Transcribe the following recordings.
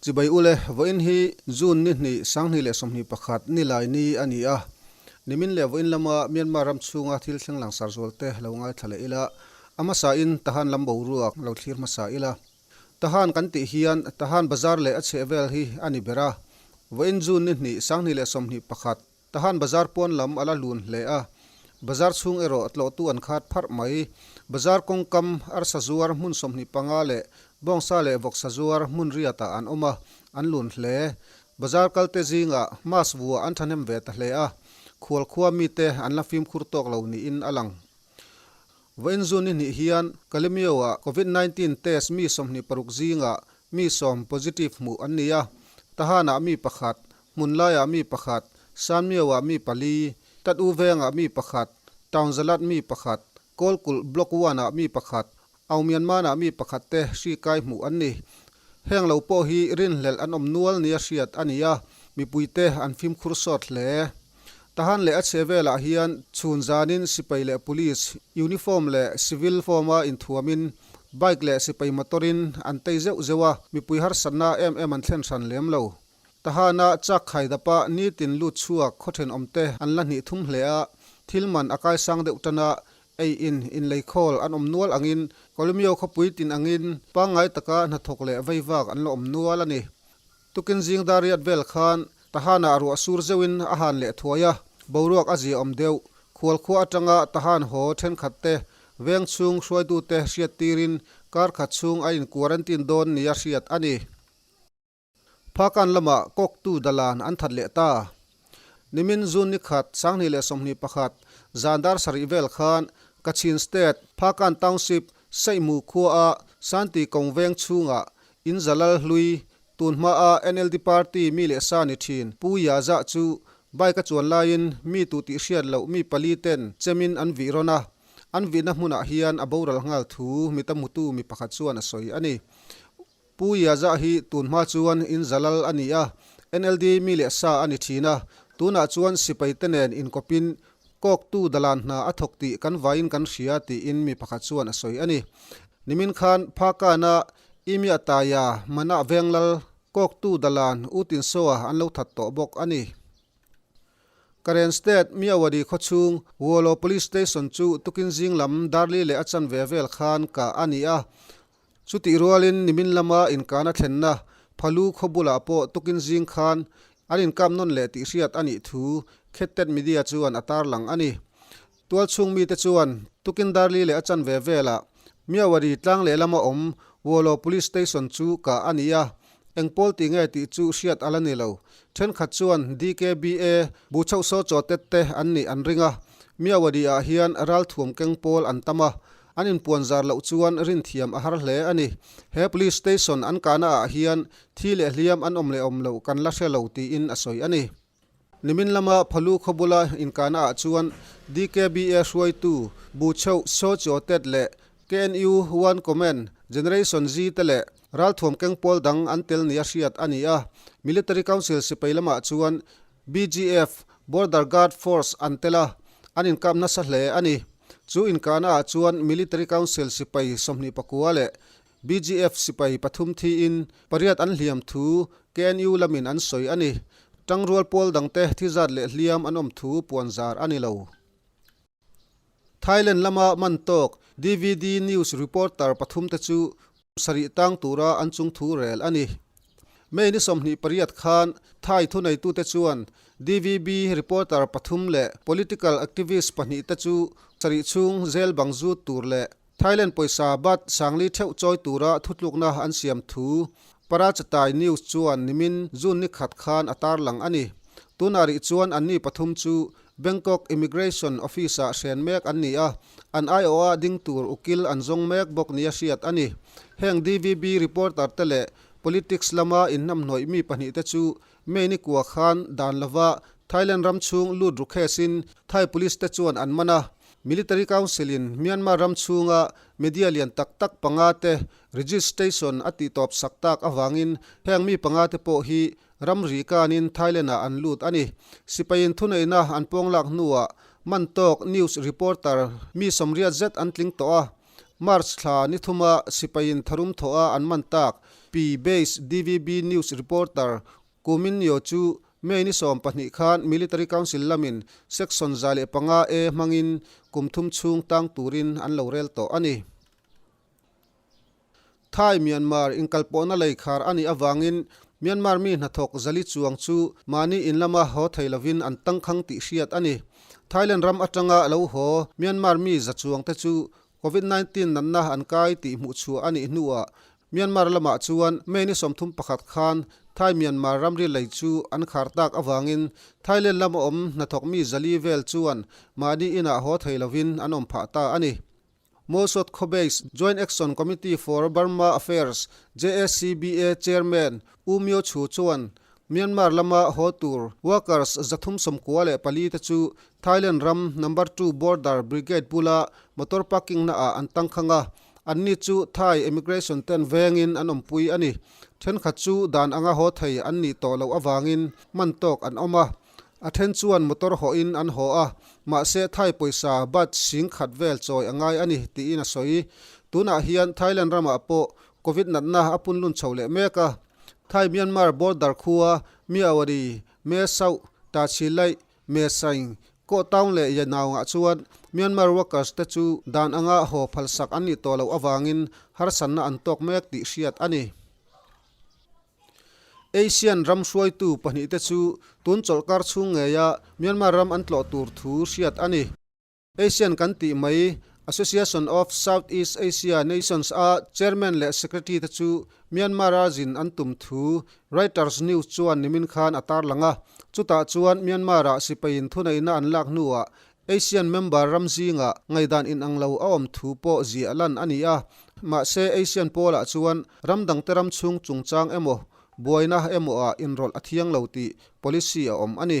Chibai ule, vawiin hi June ni hnih, 2021 nilai ni a ni a. Nimin leh vawiin lama Myanmar ram chhunga thil thleng langsar zualte lo ngaithla leh ila, a hmasain Tahan lam boruak lo thlir hmasa ila. Tahan kan tih hian Tahan bazar leh a chhehvel hi a ni ber a. Vawiin June ni hnih, 2021, Tahan bazar pawn lam a la lun hle a, bazar chhung erawh tlawhtu an khat pharh mai. Bazar kawngkam, arsa zuar hmun 25 leh bawngsa leh vawksa zuar hmun riatah an awm a, an lun hle. Bazar kalte zingah mask vuah an thahnem ve ta hle a, khual khua mite an la fimkhur tawk lo niin a lang. Vawiin June ni hnih hian Kalemyo-ah Covid 19 test mi 26 zingah mi 10 positive hmuh an ni a, Tahan-ah mi pakhat, Hmunlaiah mi pakhat, Sanmyo-ah mi pali, Tat U Vengah mi pakhat, Taungzalat mi pakhat, Kawlkulh Block One-ah mi pakhat, Aumyanman-ah mi pakhat te hri kai hmuh an ni. Heng lo pawh hi rinhlelh an awm nual nia hriat a ni a, mipuite an fimkhur sawt hle. Tahan leh a chhe velah hian chhun zanin sipai leh police uniform leh civil form-a inthuamin bike leh sipai motor-in an tei zeuh zeuh a, mipui harsatna em em an thlen hran lem lo. Tahana chak khaidapa nitin lut chhuak khaw thenawmte an la hnih thum hle a, thil man a kaisang deuh tan a, ei in inleikhawl an awm nual angin Kolomio khawpui tin angin pangngai taka hnathawk leh veivak an la awm nual a ni. Tukin zing dariat vel khan Tahana ruah sur zeuhin a han leh thuai a, boruak a ziaawm deuh. Khualkhua atanga Tahan haw thenkhat te, veng chhung hruaitute hriat tirin kar khat chhung a in quarantine dawn nia hriat a ni. Phakan lamah kawktu dalan an that leh ta. Nimin June ni khat 2021 zan dar sarih vel khan Kachin State Phakan Township Saihmu khuaa Santi Kawng veng chhungah In Zalal hlui, tun hmaa NLD party mi leh sa ni thin Pu Yaza chu bike a chuan laiin mi tu tih hriat loh mi pali ten chemin an vih rawn a, an vihna hmunah hian a boral nghal thu mita hmutu mi pakhat chuan a sawi a ni. Pu Yaza hi tun hma chuan In Zalal a ni a, NLD mi leh sa a ni thin a, tunah chuan sipai te nen inkawpin kawktu dalan hna a thawk tih kan vaiin kan hria tiin mi pakhat chuan a sawi a ni. Nimin khan Phakana Imia Taia Mana Venglal kawktu dalan U Tinsoa an lo that tawh bawk a ni. Karen State Myawaddy khawchhung Wolo Police Station chu tukin zing lam Darli leh a chanve vel khan kah a ni a. Chutih rualin nimin lama inkana thlenna Phalu khaw bulah pawh tukin zing khan an inkap nawn leh tih hriat a nih thu Khettet Media chuan a tarlang a ni. Tualchhung mite chuan tukin Darli leh a chanve velah Myawaddy tlang lehlama awm Wolo Police Station chu kah a ni a, eng pawl tih nge tih chu hriat a la ni lo. Thenkhat chuan DKBA bu chhoh saw chaw tet te an nih an ring a, Myawaddy ah hian ralthuam keng pawl an tam a, an inpuan zar loh chuan rinthiam a har hle a ni. He Police Station an kahna ah hian thi leh hliam an awm leh awm loh kan la hre lo tiin a sawi a ni. Nimin lama Phalu khaw bula inkahna ah chuan DKBA hruaitu Bu Chheuh Saw Chaw Tet leh KNU One Command Generation Z te leh ralthuam keng pawl dang an tel nia hriat a ni a. Military Council sipai lamah chuan BGF, Border Guard Force, an tel a, an inkap nasa hle a ni. Chu inkahna ah chuan Military Council sipai 29 leh BGF sipai pathum thiin pariat an hliam thu KNU lamin an sawi a ni. Tangrual pawl dangte thi zat leh hliam an awm thu puan zar a ni lo. Thailand lama man tawk DVD News reporter pathumte chu sarih tang tura an chung thu rel a ni. May ni 28 khan Thai thuneitute chuan DVB reporter pathum leh political activist pahnihte chu sarih chhung zel bang zut tur leh Thailand pawisa baht sangli theuh chawi tura thutlukna an siam thu Parachatai News chuan nimin June ni khat khan a tarlang a ni. Tunah rih chuan anni pathum chu Bangkok Immigration Office-ah hren mek an ni a, an aiawha ding tur ukil an zawng mek bawk nia hriat a ni. Heng DVB reporter te leh politics lama inhnamhnawih mi pahnih te chu May ni kua khan dan lova Thailand ram chhung lut rukhesin Thai police te chuan an man a. Military Council in Myanmar ram chhunga media lian tak tak panga te registration a tih tawp sak tak avangin heng mi panga te pawh hi ramri kanin Thailand ah an lut a ni. Sipaiin thuneihna an pawng lak hnuah man tawk news reporter mi 80 zet an tling tawh a. March thla ni thuma sipaiin tharum thawha an man tak Pi Base DVB News reporter Ku Min Nyo chu May ni 12 khan Military Council lamin Section 105 A hmangin kum thum chhung tang turin an lo rel tawh a ni. Thai Myanmar inkalpawhna lei khar a nih avangin Myanmar mi hnathawk 400 chuang chu mahni in lama haw thei lovin an tangkhang tih hriat a ni. Thailand ram atanga lo haw Myanmar mi 100 chuangte chu Covid 19 natna an kai tih hmuhchhuah a nih hnuah Myanmar lamah chuan May ni 31 khan Thai Myanmar ramri lei chu an khar tak avangin Thailand lama awm hnathawk mi 400 vel chuan mahni inah haw thei lovin an awm phah ta a ni. Mawlsawt khaw-based Joint Action Committee for Burma Affairs, JACBA, Chairman U Myo Chhu chuan Myanmar lama haw tur workers 394 te chu Thailand ram Number Two Border Brigade bula motor parking naah an tangkhang a, anni chu Thai immigration ten vengin an awmpui a ni. Thenkhat chu dan anga haw thei an nih tawh loh avangin man tawk an awm a. A then chuan motor hawhin an haw a, mahse Thai pawisa baht 10,000 vel chawi a ngai a ni tiin a sawi. Tunah hian Thailand ramah pawh Covid natna a punlun chho leh mek a. Thai-Myanmar border khua Myawaddy, Mae Sauh, Tachilaih, Mae Saing, Koh Taung leh Yanaungah chuan Myanmar workers te chu dan anga haw phalsak an nih tawh loh avangin harsatna an tawk mek tih hriat a ni. Asian ram hruaitu pahnihte chu tun chawlhkar chhung ngeia Myanmar ram an tlawh tur thu hriat a ni. Asian kan tih mai Association of South East Asia Nations a chairman leh secretary te chu Myanmar-a zin an tum thu Reuters News chuan nimin khan a tarlang a. Chutah chuan Myanmar-ah sipaiin thuneihna an lak hnuah Asian member ram zingah ngaihdan inang lo a awm thu pawh ziah lan a ni a, mahse Asian pawlah chuan ram dangte ram chhung chungchang emaw, buaina emaw ah inrawlh a thiang lo tih policy a awm a ni.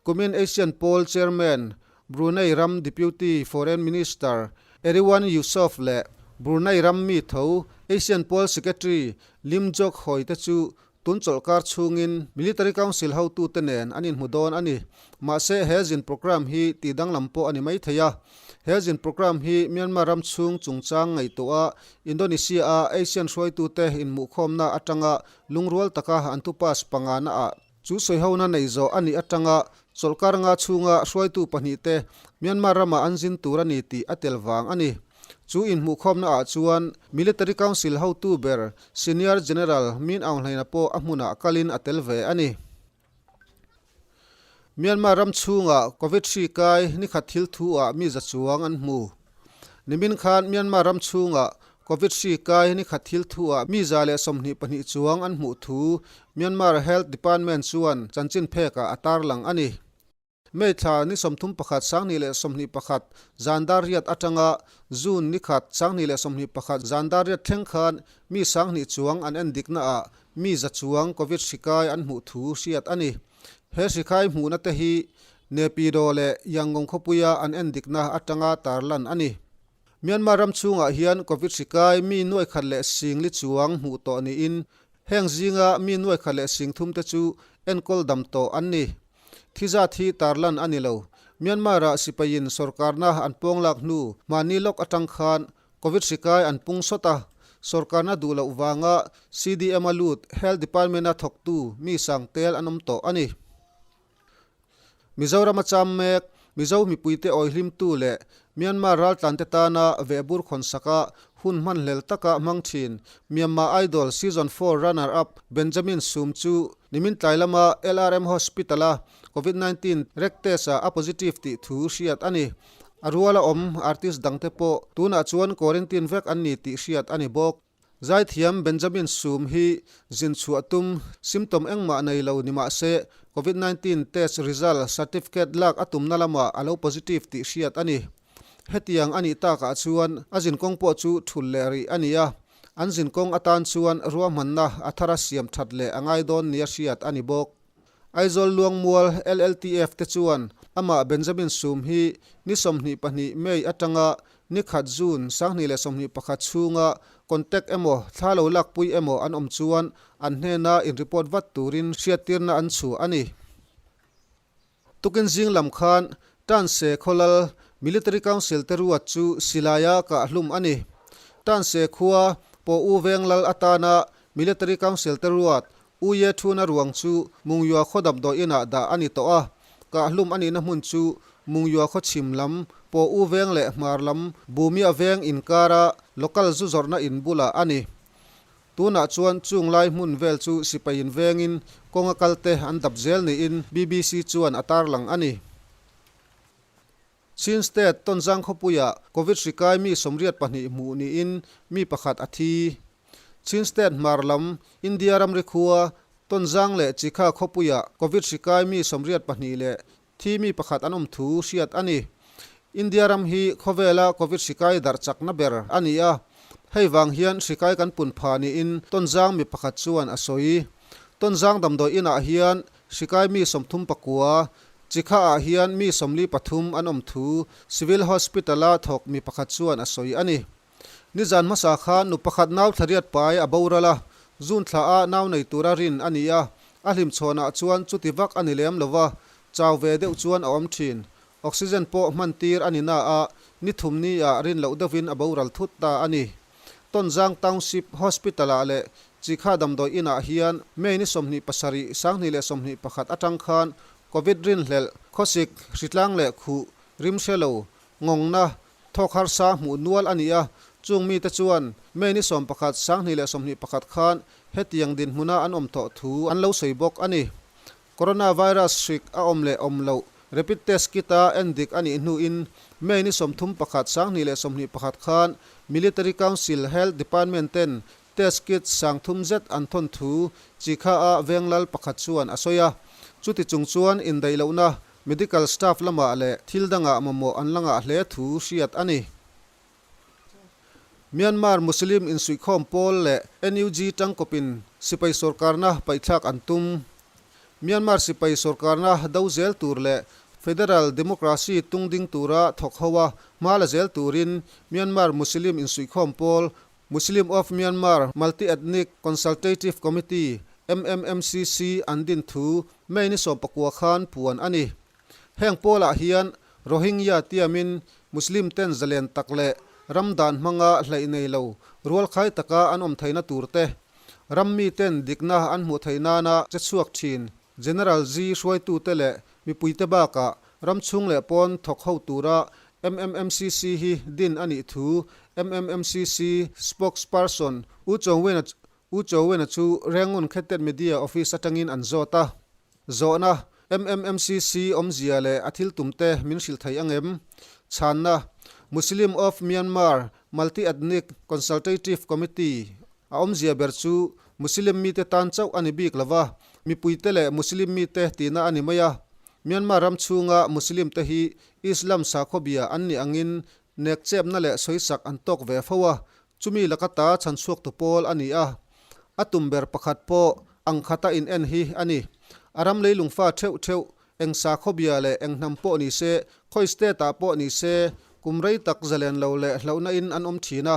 Kumin Asian pawl chairman, Brunei ram Deputy Foreign Minister Erywan Yusof leh Brunei ram mi tho Asian pawl Secretary Lim Jock Hoi te chu Tun chawlhkar chhungin Military Council hotute nen an inhmu dawn a ni. Mahse, he zin programme hi tih danglam pawh a ni mai thei a. He zin programme hi Myanmar ram chhung chungchang ngaihtuah a, Indonesia-a Asian hruaitute inhmuhkhawmna atanga lungrual taka an thu pass pangana ah chu sawihona nei zawh a nih atanga chawlhkar nga chhunga hruaitu pahnihte Myanmar ramah an zin tur a ni tih a tel vang a ni. Chu inhmuhkhawmna ah chuan Military Council hotu ber Senior General Min Aung Hlaing-a pawh a hmunah kalin a tel ve a ni. Myanmar ram chhungah Covid hri kai nikhat thil thu ah mi za chuang an hmu. Nimin khan Myanmar ram chhungah Covid hri kai nikhat thil thu ah mi 122 chuang an hmuh thu Myanmar Health Department chuan chanchin phekah a tarlang a ni. May thla ni 31 2021 zan dar riat atanga June ni 1 2021 zan dar riat thleng khan mi 2000 chuang an en dikna ah mi 100 chuang Covid hri kai an hmuh thu hriat a ni. He hri kai hmuhna te hi Naypyidaw leh Yangon khawpuia an en dikna atanga tarlan a ni. Myanmar ram chhungah hian Covid hri kai mi 1,040 chuang hmuh tawh niin heng zinga mi 1,030 te chu enkawl dam tawh an ni. Thi zat hi tarlan a ni lo. Myanmar-ah sipaiin sorkarna an pawng lak hnu hmani lawk atang khan Covid hri kai an pung sawt a, sorkarna duh loh vanga CDM-a lut Health Department-a thawktu mi sang tel an awm tawh a ni. Mizorama cham mek Mizo mipuite awihlimtu leh Myanmar raltlante tana vehbur khawnsaka hun hmanhlel taka hmang thin Myanmar Idol Season 4 runner-up Benjamin Sum chu nimin tlai lama LRM Hospital-a Covid 19 rek test-ah a positive tih thu hriat a ni. A ruala awm artist dangte pawh tunah chuan quarantine vek an ni tih hriat a ni bawk. Zaithiam Benjamin Sum hi zin chhuah tum symptom engmah nei lo ni mah se Covid 19 test result certificate lak a tumna lamah a lo positive tih hriat a ni. Hetiang a nih takah chuan a zinkawng pawh chu thul leh rih a ni a, an zinkawng atan chuan ruahmanna a thara siam that leh a ngai dawn nia hriat a ni bawk. Aizawl Luangmual LLTF te chuan amah Benjamin Sum hi ni 22 May atanga ni 1 June 2021 chhunga contact emaw thla lo lakpui emaw an awm chuan an hnena in report vat turin hriattirna an chhuah a ni. Tukin zing lam khan Tanse khawlal Military Council te ruat chu silaia kah hlum a ni. Tanse khua pawh U Veng Lal atana Military Council te ruat U Ye Thuna ruang chu Mungyua khaw damdawi inah dah a ni tawh a, kahhlum a nihna hmun chu Mungyua khaw chhim lam pawh U Veng leh Hmar lam Bumia Veng inkara local zu zawrhna in bulah a ni. Tunah chuan chung lai hmun vel chu sipai in vengin kawnga kalte an dap zel niin BBC chuan a tarlang a ni. Chin State Tonzang khawpuiah Covid hri kai mi 82 hmuh niin mi pakhat a thi. Chin State hmar lam India ramri khua Tonzang leh Chikha khawpuiah Covid hri kai mi 82 leh thi mi pakhat an awm thu hriat a ni. India ram hi khawvela Covid hri kai darh chakna ber a ni a, hei vang hian hri kai kan pun pha niin Tonzang mi pakhat chuan a sawi. Tonzang damdawi inah hian Hri kai mi 39, Chikha ah hian mi 43 an awm thu Civil Hospital a thawk mi pakhat chuan a sawi a ni. Nizan hmasa khan nu pakhat nau thlariat pai a boral a, June thla ah nau nei tura rin a ni a, a hlimchhawnah chuan chuti vak a ni lem lo va, chau ve deuh chuan a awm thin. Oxygen pawh hman tir a ni na a, ni thum ni ah rin loh deuhin a boral thut ta a ni. Tonzang Township Hospital ah leh Chikha damdawi inah hian May ni 27, 2021 atang khan Covid rinhlelh, khawsik, hritlang leh khuh, rim hre lo, ngawngna, thawk harsa hmuh nual a ni a, chung mite chuan May ni 11, 2021 khan hetiang dinhmuna an awm tawh thu an lo sawi bawk a ni. Coronavirus hrik a awm leh awm loh rapid test kit a endik a nih hnuin May ni 31, 2021 khan Military Council Health Department ten test kit 3000 zet an thawn thu Chikha a Venglal pakhat chuan a sawi a. Chuti chung chuan indaih lohna medical staff lamah leh thil dangah mamawh an la ngah hle thu hriat a ni. Myanmar Muslim insuihkhawm pawl leh NUG tangkawpin sipai sorkarna paihthlak an tum. Myanmar sipai sorkarna do zel tur leh Federal Democracy tung ding tura thawk ho a hma la zel turin Myanmar Muslim insuihkhawm pawl Muslim of Myanmar Multi-Ethnic Consultative Committee, MMMCC, an din thu May ni 19 khan puan a ni. Heng pawlah hian Rohingya tiamin Muslim ten zalen tak leh ram dan hmanga hleih nei lo rualkhai taka an awm theihna tur te, ram mi ten dikna an hmuh theih nana che chhuak thin General Zi hruaitute leh mipuite bakah ram chhung leh pawn thawk ho tura MMMCC hi din a nih thu MMMCC spokesperson U Chawngwena U Chawena chu Rangoon Khettet Media Office atangin an zawt a. Zawhna, MMMCC awmzia leh a thil tumte min hrilh thei ang em? Chhanna, Muslim of Myanmar Multi-Ethnic Consultative Committee a awmzia ber chu Muslim mite tan chauh a ni bik lo va, mipuite leh Muslim mite tihna a ni mai a. Myanmar ram chhunga Muslim te hi Islam sakhaw bia an nih angin nekchepna leh sawisak an tawk ve fo a, Chumi laka ta chhanchhuaktu pawl a ni a, a tum ber pakhat pawh ang khata in en hi a ni. A ram leilungfa theuh theuh, eng sakhawbia leh eng hnam pawh ni se, khawi state ah pawh ni se, kum rei tak zalen lo leh hlauhna in an awm thin a.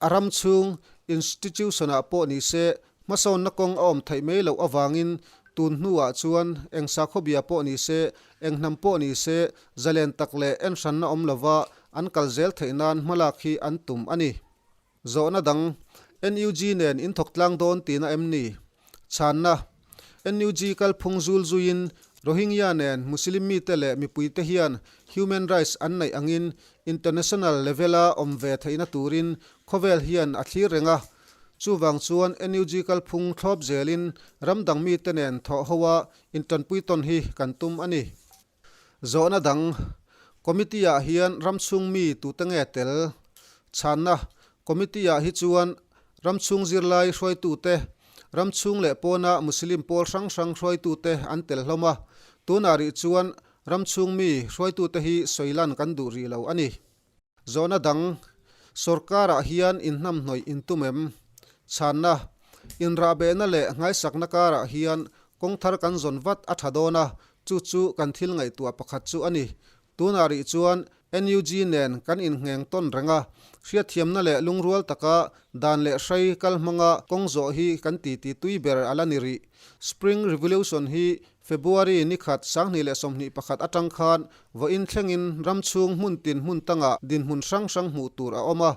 A ram chhung institution ah pawh ni se, hmasawnna kawng a awm theih mai loh avangin tun hnuah chuan eng sakhawbia pawh ni se, eng hnam pawh ni se, zalen tak leh enhranna awm lova an kal zel theih nan hmalak hi an tum a ni. Zawhna dang, NUG nen in thawk tlang dawn tihna em ni? Chhanna, NUG kalphung zul zuiin Rohingya nen Muslim mite leh mipuite hian human rights an neih angin international level-a awm ve theihna turin khawvel hian a thlir reng a. Chuvang chuan NUG kalphung thlawp zelin ram dang mite nen thawh ho a intanpui tawn hi kan tum a ni. Zawhna dang, Committee-ah hian ram chhung mi tute nge tel? Chhanna, Committee-ah hi chuan ram chhung zirlai hruaitute, ram chhung leh pawna Muslim pawl hrang hrang hruaitute an tel hlawm a, tunah rih chuan ram chhung mi hruaitute hi sawi lan kan duh rih lo a ni. Zawhna dang, Sorkarah hian inhnamhnawih in tum em? Chhanna, Inrahbehna leh nghaisakna karah hian kawng thar kan zawn vat a tha dawn a, chu chu kan thil ngaihtuah pakhat chu a ni. Tunah rih chuan NUG nen kan inngheng tawn reng a, hriatthiamna leh lungrual taka dan leh hrai kal hmanga kawng zawh hi kan titi tui ber a la ni rih. Spring Revolution hi February ni khat 2021 atang khan vawiin thlengin ram chhung hmun tin hmun tangah dinhmun hrang hrang hmuh tur a awm a.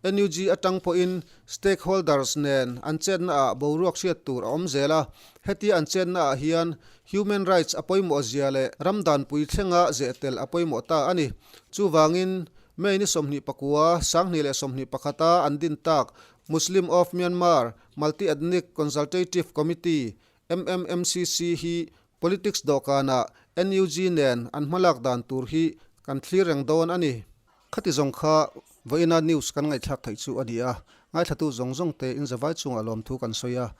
NUG atang pawhin stakeholders nen an chetnaah boruak hriat tur a awm zel a, hetia an chetnaah hian human rights a pawimawh zia leh ram danpui thlenga zeh tel a pawimawh ta a ni. Chuvangin, May ni 29, 2021 a an din tak Muslim of Myanmar Multi-Ethnic Consultative Committee, MMMCC, hi politics dawhkanah NUG nen an hmalak dan tur hi kan thlir reng dawn a ni. Khati zawng kha vawiina news kan ngaihthlak theih chu a ni a, ngaithlatu zawng zawng te inzavai chungah lawmthu kan sawi a,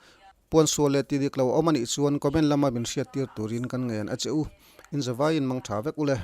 puansual leh tidik lo a awm a nih chuan comment lama min hriattir turin kan ngen a che u, inzavaiin mang tha vek u le.